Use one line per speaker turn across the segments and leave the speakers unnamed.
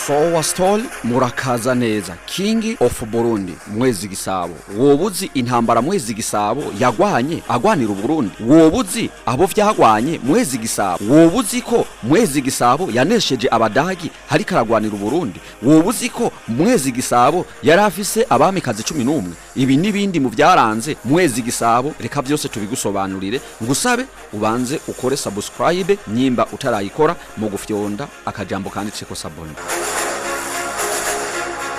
Sowa Story, murakaza neza. King of Burundi Mwezi Gisabo, wobuzi intambara Mwezi Gisabo yagwanye agwanira Uburundi? Wobuzi abo vyagwanye Mwezi Gisabo? Wobuzi ko Mwezi Gisabo yanesheje Abadagi hariko aragwanira Uburundi? Wobuzi ko Mwezi Gisabo yari afise abamikazi 11? Ibi n'ibindi mu vyaranze Mwezi Gisabo, reka vyose tubigusobanurire. Ngusabe ubanze ukore subscribe nyimba utarayikora, mu gufyonda akajambo kanditseko s'abonner.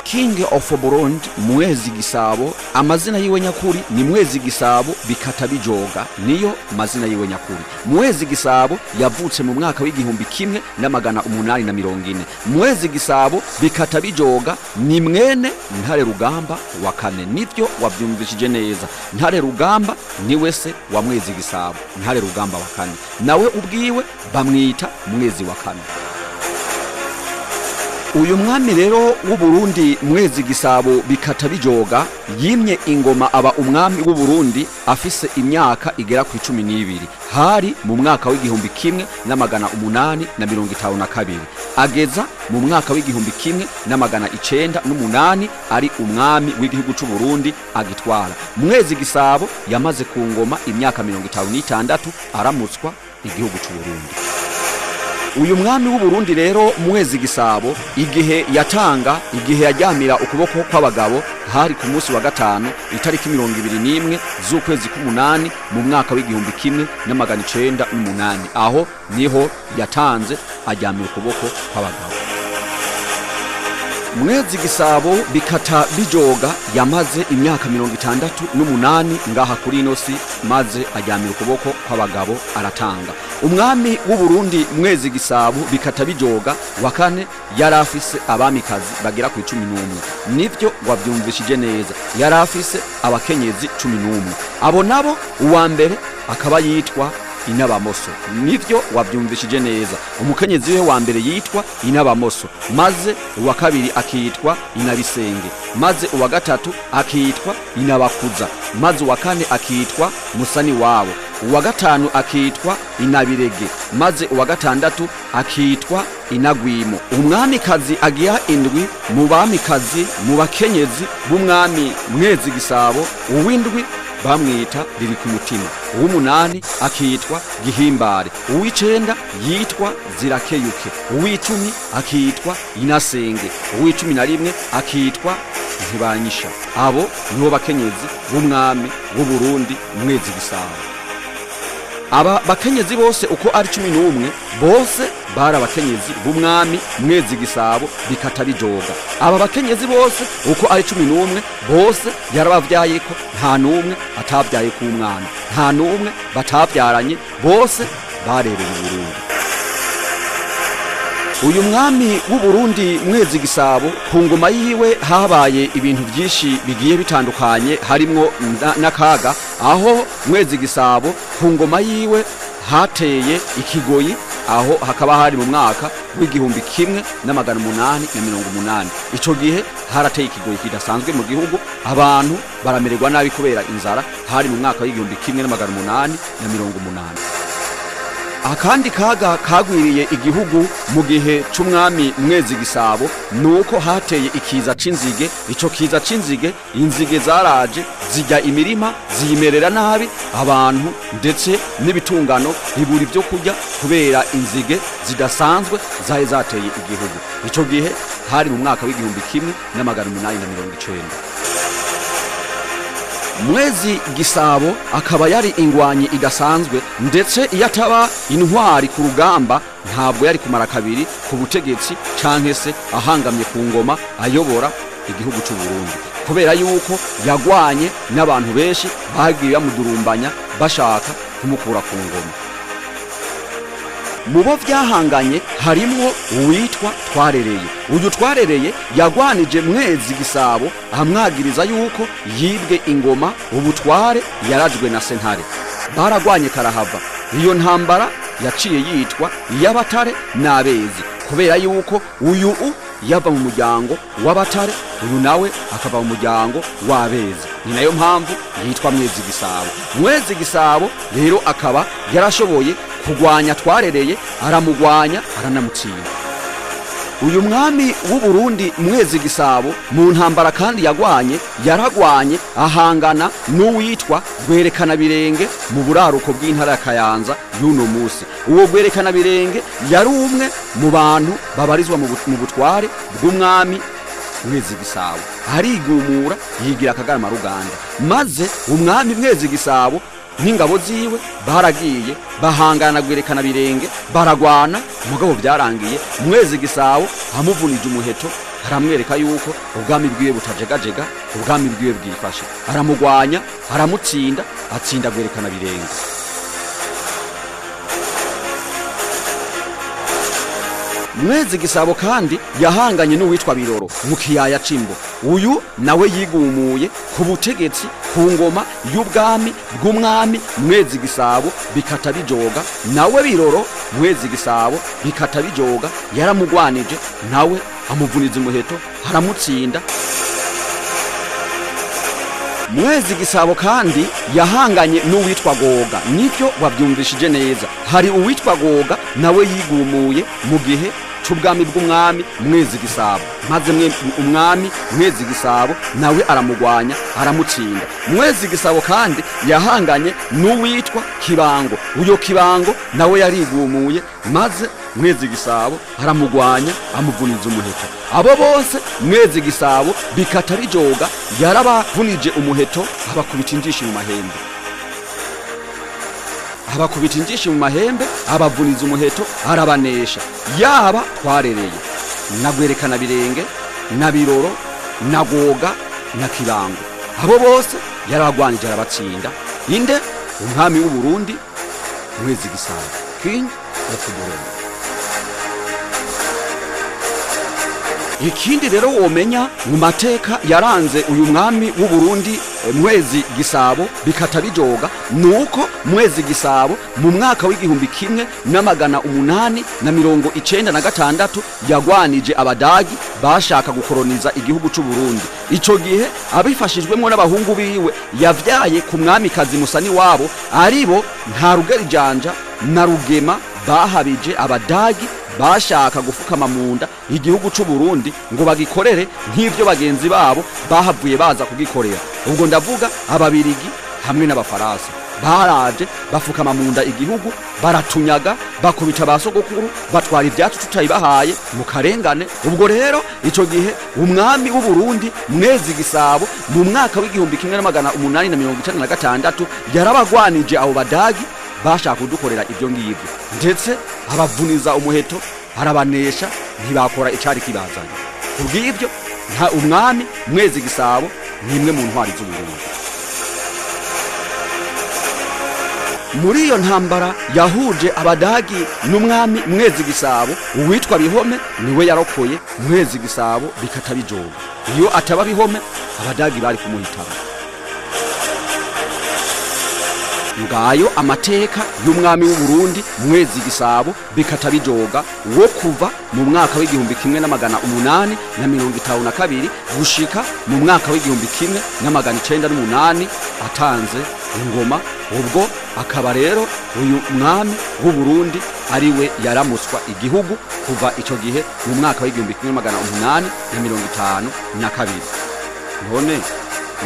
King of Burundi Mwezi Gisabo, amazina yiwe nyakuri ni Mwezi Gisabo Bikata Bijoga, niyo mazina yiwe nyakuri. Mwezi Gisabo yavutse mu mwaka w'1840. Mwezi Gisabo Bikata Bijoga ni mwene Ntare Rugamba wa kane. Nivyo, wavyumvishije neza, Ntare Rugamba niwe se wa Mwezi Gisabo. Ntare Rugamba wa kane nawe ubwiwe bamwita Mwezi wa kane. Uyu mwami rero w'Uburundi Mwezi Gisabo Bikata Bijoga yimye ingoma aba umwami w'Uburundi afise imyaka igera ku 12. Hari mu mwaka w'1852, ageza mu mwaka w'1908 ari umwami w'igihugu c'Uburundi agitwara. Mwezi Gisabo yamaze ku ngoma imyaka 56 aramutswa igihugu c'Uburundi. Uyu mwami w'Uburundi rero Mwezi Gisabo, igihe yatanga, igihe yajyamira ukuboko kw'abagabo, hari ku munsi wa gatanu itariki 21 z'ukwezi k'umunani mu mwaka w'1908. Aho niho yatanze ajyamira ukuboko kw'abagabo. Mwezi Gisabo Bikata Bijoga yamaze imyaka 68 ngaha kuri ino si, maze ajyamira ukuboko kw'abagabo aratanga. Umwami w'Uburundi Mwezi Gisabo Bikata Bijoga wa kane yari afise abamikazi bagera ku 11. Nivyo, wavyumvishije neza, yari afise abakenyezi 11. Abo nabo, uwa mbere akaba yitwa Inabamoso. Nivyo, wavyumvishije neza, umukenyezi we wa mbere yitwa Inabamoso, maze uwa kabiri akitwa Inabisenge, maze uwa gatatu akitwa Inabakuza, maze uwa kane akitwa Musani wabo, uwa gatanu akitwa Inabirege, maze uwa gatandatu akitwa Inagwimo. Umwamikazi agira indwi mu bamikazi, mu bakenyezi b'umwami Mwezi Gisabo, uw'indwi bamwita Riri ku mutima, uw'umunani akitwa Gihimbare, uw'icenda yitwa Zirakeyuke, uw'icumi akitwa Inasenge, uw'11 akitwa Ntibanyisha. Abo nibo bakenyezi b'umwami w'Uburundi Mwezi Gisabo. Aba bakenyezi bose uko ari 11, bose bari abakenyezi b'umwami Mwezi Gisabo Bikata Bijoga. Aba bakenyezi bose uko ari 11, bose yarabavyayeko, nta n'umwe atavyaye ku mwana, nta n'umwe batavyaranye, bose barereye Uburundi. Uyu mwami w'Uburundi Mwezi Gisabo, ku ngoma yiwe habaye ibintu byinshi bigiye bitandukanye, harimwo n'akaga, aho Mwezi Gisabo ku ngoma yiwe hateye ikigoyi. Aho hakaba hari mu mwaka w'1880. Ico gihe harateye ikigoyi kidasanzwe mu gihugu, abantu baramererwa nabi kubera inzara. Hari mu mwaka w'1880. Akandi kaga kagwiriye igihugu mu gihe c'umwami Mwezi Gisabo nuko hateye ikiza c'inzige. Ico kiza c'inzige, inzige zaraje zijya imirima ziyimerera nabi, abantu ndetse n'ibitungano bibura ibyo kurya kubera inzige zidasanzwe zari zateye igihugu. Ico gihe hari mu mwaka w'1890. Mwezi Gisabo akaba yari ingwanyi idasanzwe, ndetse iyo ataba intwari ku rugamba ntabwo yari kumara kabiri ku butegetsi canke se ahangamye ku ngoma ayobora igihugu c'u Burundi, kubera yuko yagwanye n'abantu benshi bagiye bamudurumbanya bashaka kumukura ku ngoma. Mu bo vyahanganye harimwo uwitwa Twarereye. Uyu Twarereye yagwanije Mwezi Gisabo amwagiriza yuko yibwe ingoma, ubutware yarazwe na sentare. Baragwanye karahava. Iyo ntambara yaciye yitwa iy'Abatare n'Abezi, kubera yuko uyu u yava mu muryango w'Abatare, uyu nawe akava mu muryango w'Abezi. Ni nayo mpamvu yitwa Mwezi Gisabo. Mwezi Gisabo rero akaba yarashoboye kugwanya Twarereye, aramugwanya, aranamutsinda. Uyu mwami w'Uburundi Mwezi Gisabo mu ntambara kandi yagwanye, yaragwanye ahangana n'uwitwa Rwerekana Birenge mu buraruko bw'intara ya Kayanza y'uno musi. Uwo Rwerekana Birenge yari umwe mu bantu babarizwa mu butware bw'umwami Mwezi Gisabo. Arigumura yigira Akagarama Ruganda, maze umwami Mwezi Gisabo n'ingabo ziwe baragiye bahangana Rwerekana Birenge, baragwana. Mugabo byarangiye Mwezi Gisabo amuvunije umuheto, aramwereka yuko ubwami bwiwe butajegajega, ubwami bwiwe bwifashe. Aramugwanya, aramutsinda, atsinda Rwerekana Birenge. Mwezi Gisabo kandi yahanganye n'uwitwa Biroro mu kiyaya c'Imbo. Uyu nawe yigumuye ku butegetsi, ku ngoma y'ubwami bw'umwami Mwezi Gisabo bikata bijoga. Nawe Biroro, Mwezi Gisabo bikata bijoga yaramugwanije, nawe amuvuniza umuheto, aramutsinda. Mwezi Gisabo kandi yahanganye n'uwitwa Goga. Nivyo, wabyumvishije neza, hari uwitwa Goga nawe yigumuye mu gihe c'ubwami bw'umwami Mwezi Gisabo, maze umwami Mwezi Gisabo nawe aramugwanya, aramutsinda. Mwezi Gisabo kandi yahanganye n'uwitwa Kibango. Uyo Kibango nawe yarigumuye, maze Mwezi Gisabo aramugwanya, amuvuniza umuheto. Abo bose Mwezi Gisabo bikata bijoga yarabavunije umuheto, abakubita injishi mu mahembe, abakubita injishi mu mahembe, abavuniza umuheto, arabanesha. Yaba Twarereye na Rwerekana Birenge na Biroro na Goga na Kibango, abo bose yarabagwanije, arabatsinda. Inde? Umwami w'Uburundi Mwezi Gisabo, King of Burundi. Ikindi rero womenya mu mateka yaranze uyu mwami w'Uburundi Mwezi Gisabo bikata bijoga, nuko Mwezi Gisabo mu mwaka w'1896 yagwanije Abadagi bashaka gukoroniza igihugu c'u Burundi. Ico gihe abifashijwemwo n'abahungu biwe yavyaye ku mwamikazi Musani wabo, aribo Nta Rugerijanja na Rugema, bahabije Abadagi bashaka gufukama mu nda igihugu c'u Burundi ngo bagikorere nk'ivyo bagenzi babo bahavuye baza kugikorera. Ubwo ndavuga Ababirigi hamwe n'Abafaransa. Baraje bafukama mu nda igihugu, baratunyaga, bakubita ba sogokuru, batwara ibyacu tutayibahaye mu karengane. Ubwo rero ico gihe umwami w'Uburundi Mwezi Gisabo mu mwaka w'1896 yarabagwanije abo Badagi bashaka kudukorera ibyo ngibyo, ndetse abavuniza umuheto, arabanesha, ntibakora icari kibazanye. Kubw'ibyo nta umwami Mwezi Gisabo ni imwe mu ntwari z'Uburundi. Muri iyo ntambara yahuje Abadagi n'umwami Mwezi Gisabo, uwitwa Bihome niwe yarokoye Mwezi Gisabo bikata bijoga. Iyo ataba Bihome, Abadagi bari kumuhitana. Ngayo amateka y'umwami w'Uburundi Mwezi Gisabo bikata bijoga, wo kuva mu mwaka w'1852 gushika mu mwaka w'1908 atanze ingoma. Ubwo akaba rero uyu mwami w'Uburundi ariwe yaramutswa igihugu kuva ico gihe mu mwaka w'1852. None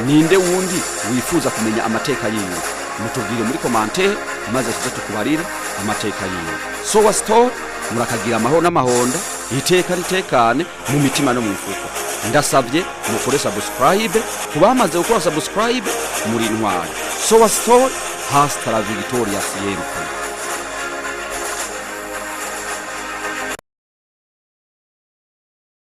ninde wundi wifuza kumenya amateka yiwe? Mutubwire muri commentaire, maze tuze tukubarire amateka yiwe. Sowa Store, murakagira amahoro n'amahonda, iteka ritekane mu mitima no mu mifuko. Ndasabye mukore subscribe. Ku bamaze gukora subscribe, muri intwari. Sowa Store, hasta la victoria siempre.